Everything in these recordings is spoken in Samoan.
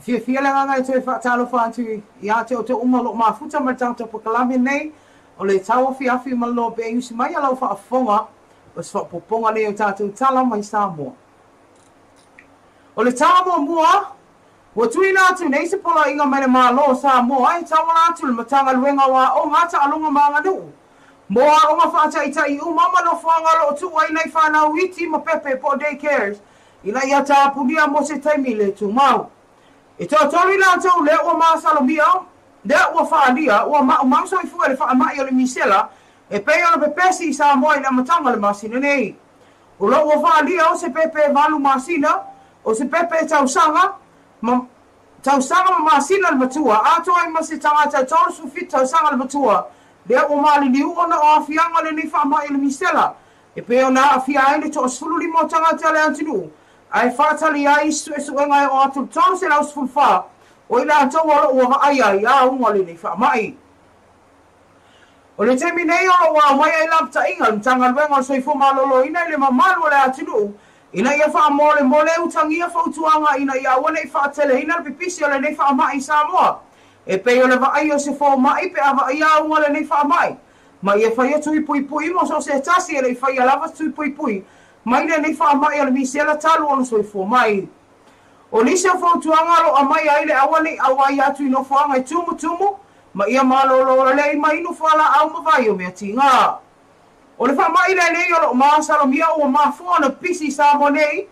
Fiafia le agaga e toe faatalofa atu ia te outou uma o lo o mafuta ma le tatou polokalame nei o le Tauafiafi ma le Loa Pea usi mai a lau faafofoga o se faaopoopoga lenei o tatou tala mai Samoa. O le tala muamua, ua tuuina atu nei se poloaiga mai le Malo o Samoa e tauala atu i le Matagaluega o Aoga, Taaloga ma Aganuu mo aoga faataitai uma ma nofoaga o lo o tuu ai nai fanau iti ma pepe po o day cares ina ia tapunia mo se taimi le tumau. E toatolu i latou lea ua masalomia, lea ua faaalia ua maumau soifua i le faamai o le misela e pei ona pepesi i Samoa i le amataga o le masina nei. O lo o ua faaalia o se pepe 8 masina, o se pepe tausaga ma tausaga ma masina le matua, atoa ai ma se tagata e 37 tausaga le matua, lea ua maliliu ona o aafiaga o lenei faamai o le misela, e pei ona aafia ai le 15 o tagata o le atunuu, ae faatali ai isi suesuega e oo atu i le 314 o i latou o lo o ua vaaia ai auga o lenei faamai. O le taimi nei o lo o ua aumai ai lapataiga a le Matagaluega o le Soifua Maloloina i le mamalu o le atunuu ina ia faamolemole utagia fautuaga ina ia aua ne i faateleina le pipisi o lenei faamai i Samoa e pei o le vaaia o se fomai pe a vaaia auga o lenei faamai ma ia faia tui puipui mo so o se tasi e le i faia lava se tui puipui mai lenei faamai o le misela talu ona soifua mai. O nisi o fautuaga o lo o aumai ai le aua ne i auai atu i nofoaga e tumutumu ma ia malolo lelei ma inu fualaau ma vai o mea tiga. O le faamai lenei o lo o masalomia ua mafua ona pipisi i Samoa nei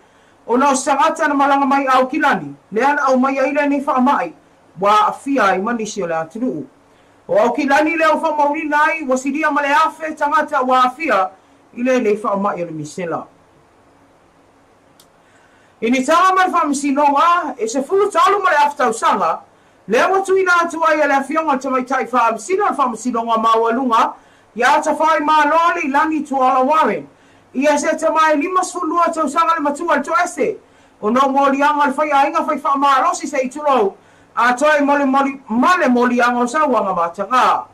ona o se tagata na malaga mai Aukilani lea na aumai ai lenei faamai ua aafia ai ma nisi o le atunuu. O Aukilani lea ua faamauina ai ua silia ma le 1,000 tagata ua aafia i lenei faamai o le misela. I ni tala mai le Faamasinoga e 13.5 tausaga, lea ua tuuina atu ai e le Afioga i le Tamaitai Faamasino o le Faamasinoga Maualuga ia Tafaoimalo Leilani Tuala Warren, ia se tama e 52 tausaga le matua i le toese ona o moliaga o le faiaiga fai faamalosi se i tulou atoa ai ma le moliaga o sauaga mataga.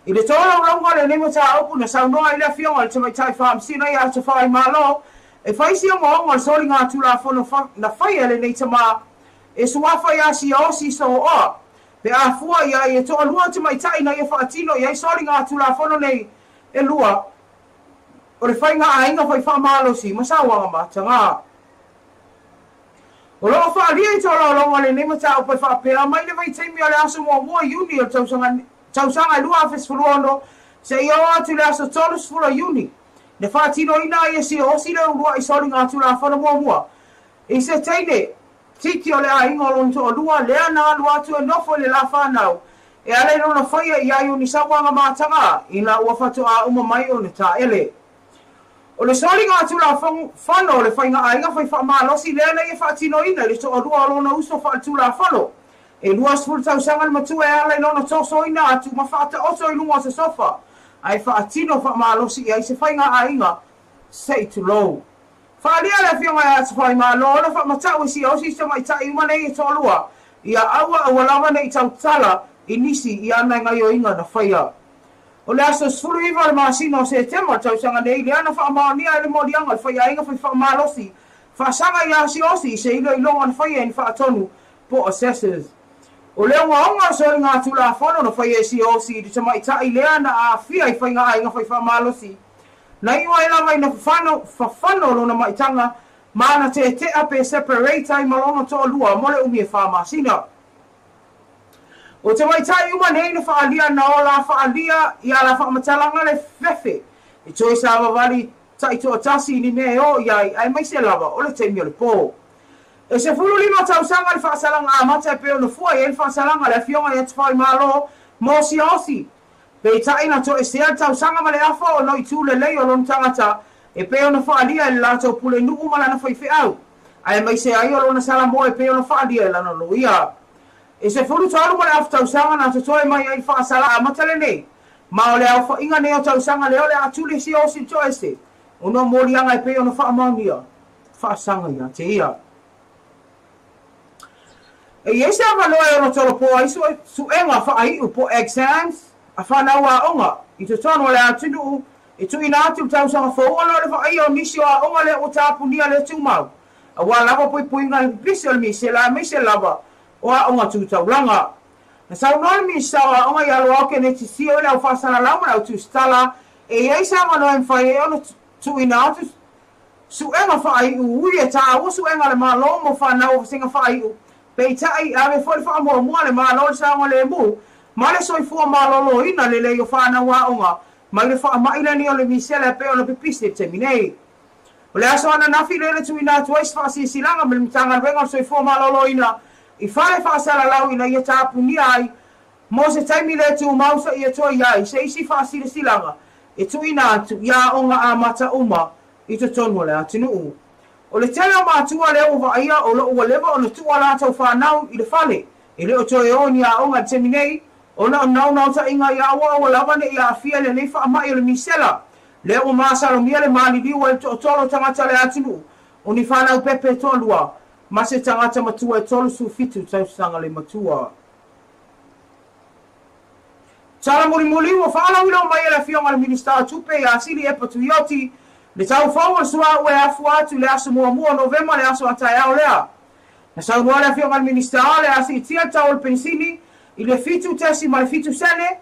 I le tolaulauga o lenei mataupu na saunoa ai le Afioga i le Tamaitai Faamasino ia Tafaoimalo e fai si ogaoga o le soliga tulafono na faia e lenei tama e suafa ia Siaosi Sooa pe a fua i ai e toalua tamaitai na ia faatino i ai soliga tulafono nei e lua o le faiga aiga fai faamalosi ma sauaga mataga. O lo o faaalia i tolaulauga o lenei mataupu e faapea mai le vaitaimi o le aso 1 Iuni o le tausaga 2016 seia oo atu i le aso 30 Iuni na faatinoina ai e Siaosi le uluai soliga tulafono muamua i se teine titi o le aiga o lona toalua lea na alu atu e nofo i le la fanau e ala i lona faia i ai o ni sauaga mataga ina ua faatoa uma mai ona taele. O le soliga tulafono o le faiga aiga fai faamalosi lea na ia faatinoina i le toalua o lona uso faaletulafono e 20 tausaga le matua e ala i lona tosoina atu ma faataoto i luga o se sofa ae faatino faamalosi i ai se faiga aiga se i tulou. Faaalia le Afioga ia Tafaoimalo na faamatau e Siaosi i tamaitai uma nei e toalua ia aua aua lava ne i tautala i nisi i ana gaoioiga na faia. O le aso 19 o le masina o Setema o le tausaga nei lea na faamaonia ai le moliaga o le faiaiga fai faamalosi faasaga ia Siaosi i se iloiloga na faia i ni faatonu po o assessors. O le ogaoga o le soliga tulafono na faia e Siaosi i le tamaitai lea na aafia i faiga aiga fai faamalosi na iu ai lava ina fafano lona maitaga ma na tetea pe separate ai ma lona toalua mo le umi e 4 masina. O tamaitai uma nei na faaalia na o la faaalia ia la faamatalaga le fefe e toe savavali taitoatasi i ni mea e o i ai aemaise lava o le taimi o le po. E 15 tausaga le faasalaga amata e pei ona fua i ai le faasalaga le Afioga ia Tafaoimalo mo Siaosi. Peitai na toesea le tausaga ma le afa ona o itu lelei o lona tagata e pei ona faaalia i le latou pulenuu ma lana faifeau, aemaise ai o lona salamoa e pei ona faaalia i lana loia. E 13.5 tausaga na totoe mai ai le faasalaga amata lenei, ma o le aofaiga nei o tausaga lea o le a tuli Siaosi le toese ona o moliaga e pei ona faamaonia faasaga ia te ia. E i ai se avanoa e ono tolopo ai suega faaiu po exams a fanau aoga i totonu o le atunuu e tuuina atu le tausaga fou ona o le vaaia o nisi o aoga lea ua tapunia le tumau aua lava puipuiga i le pipisi o le misela aemaise lava o Aoga Tu Taulaga. Na saunoa le Minisita o Aoga ia Loau Keneti Sio i le au faasalalau ma le au tusitala e i ai se avanoa e mafai ai ona tuuina atu suega faaiu ui e taua suega a le Malo mo fanau o vasega faaiu, peitai ave foi le faamuamua a le Malo i le saogalemu ma le soifua maloloina lelei o fanau aoga mai le faamai lenei o le misela e pei ona pipisi i le taimi nei. O le aso ananafi lea na tuuina atu ai se faasilasilaga mai le Matagaluega o le Soifua Maloloina i fale faasalalau ina ia tapunia ai mo se taimi le tumau seia toe i ai se isi faasilasilaga e tuuina atu i aoga amata uma i totonu o le atunuu. O le tele o matua lea ua vaaia o lo o ua leva ona tuu a latou fanau i le fale e le o toe o i ni aoga i le taimi nei ona o naunautaiga ia aua aua lava ne i aafia i lenei faamai o le misela lea ua masalomia le maliliu ai le toatolu o tagata o le atunuu, o ni fanau pepe e toalua ma se tagata matua e 37 tausaga le matua. Tala mulimuli ua faalauiloa mai e le Afioga i le Minisita o Tupe ia Sili Epa Tuioti le tau fou o le suauu e afua atu i le aso muamua o Novema le aso a taeao lea. Na saunoa le Afioga i le Minisita o le a siitia le tau o le penisini i le 7.7 sene,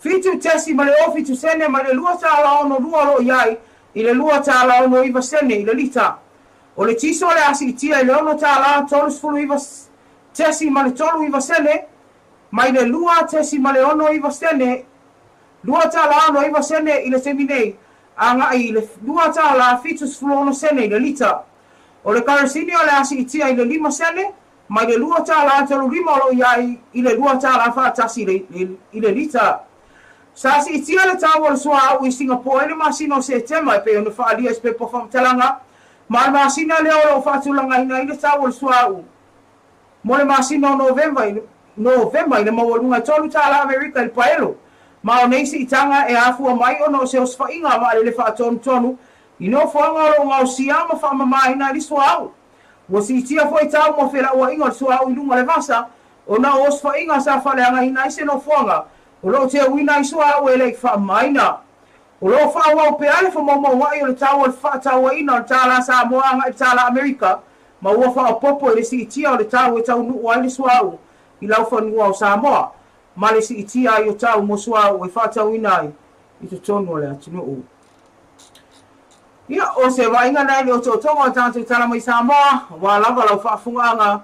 7.07 sene mai le $2.62 o lo o i ai i le $2.69 sene i le lita. O le tiso o le a siitia i le $6.39.39 sene mai le 2.69 sene, $2.69 sene i le taimi nei, agai i le $2.76 sene i le lita. O le kerosene o le a siitia i le 5 sene mai le $2.35 o lo o i ai i le $2.41 i le lita. Sa siitia le tau o le suauu i Singapore i le masina o Setema e pei ona faaalia i se pepa faamatalaga, ma o le masina lea o lo o faatulagaina ai le tau o le suauu mo le masina o Novema i le maualuga e $3 Amerika i le paelo. Ma o nei siitaga e afua mai ona o se osofaiga a vaalele faatonutonu i nofoaga o lo o gaosia ma faamamaina ai le suauu. Ua siitia foi tau mo felauaiga o le suauu i luga o le vasa ona o osofaiga sa faaleagaina ai se nofoaga o lo o teuina ai suauu e le i faamamaina. O lo o faaauau pea le famaumauai o le tau o le fefaatauaiga o le tala Samoa agai i le tala Amerika ma ua faaopoopo i le siitia o le tau e taunuu ai le suauu i laufanua o Samoa ma le siitia ai o tau mo suauu e faatauina ai i totonu o le atunuu. Ia, o se vaaiga lea i le otootoga o tatou tala mai Samoa, aua lava lau faafofogaaga,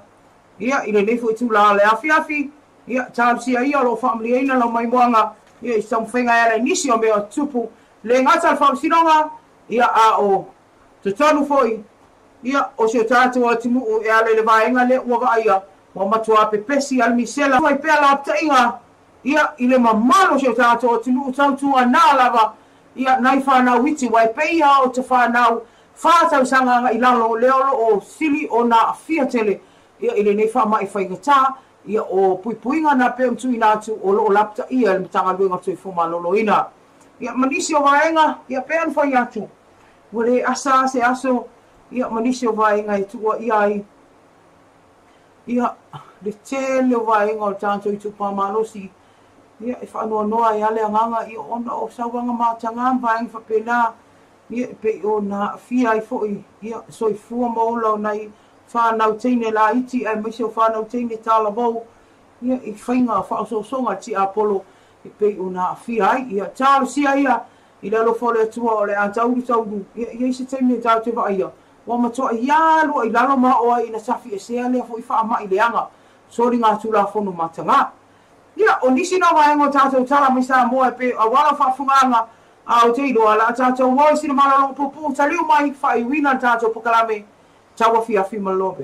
ia, i lenei foi itula o le afiafi, ia, talosia ia o lo o faamalieina lau maimoaga, ia, i se taumafaiga e ala i nisi o mea o tutupu, le gata o le faamasinoga, ia, a o totonu foi, ia, o si o tatou atunuu e ala i le vaega lea ua vaaia, ua matua pepesi a le misela mai pea lapataiga, ia, i le mamalu o si o tatou atunuu tautuana lava, ia, nai fanau iti, aua e pei lava o te fanau 4 tausaga agai i lalo lea o lo o sili ona aafia tele, ia, i lenei faamai faigata, ia, o puipuiga na pei ona tuuina atu o lo o lapataia e le Matagaluega o le Soifua Maloloina. Ia, ma nisi o vaega, ia, pei ona fai atu, ua le asa se aso, ia, ma nisi o vaega e tuuaia ai, ia, le tele o vaega o le tatou itupa malosi, ia, e faanoanoa ai lava le agaga, ia, ona o sauaga mataga ma vaega faapena, ia, e pei ona aafia ai foi, ia, soifua ma ola o nai fanau teine laiti aemaise o fanau teine talavou, ia, i faiga faaosoosoga a le tiapolo e pei ona aafia ai. Ia, talosia ia i le alofa o le Atua o le a taulu taulu, ia, i ai se taimi e tatou te vaaia, ua matuai alu ai i lalo ma oo ai ina tafiesea lea foi faamai leaga soligatulafono mataga. Ia, o nisi na vaega o tatou tala mai Samoa e pei aua lau faafofogaaga, a ou te iloa o le a tatou o i sina malologa puupuu taliu mai faaiuina le tatou polokalame tauafiafi ma le loa.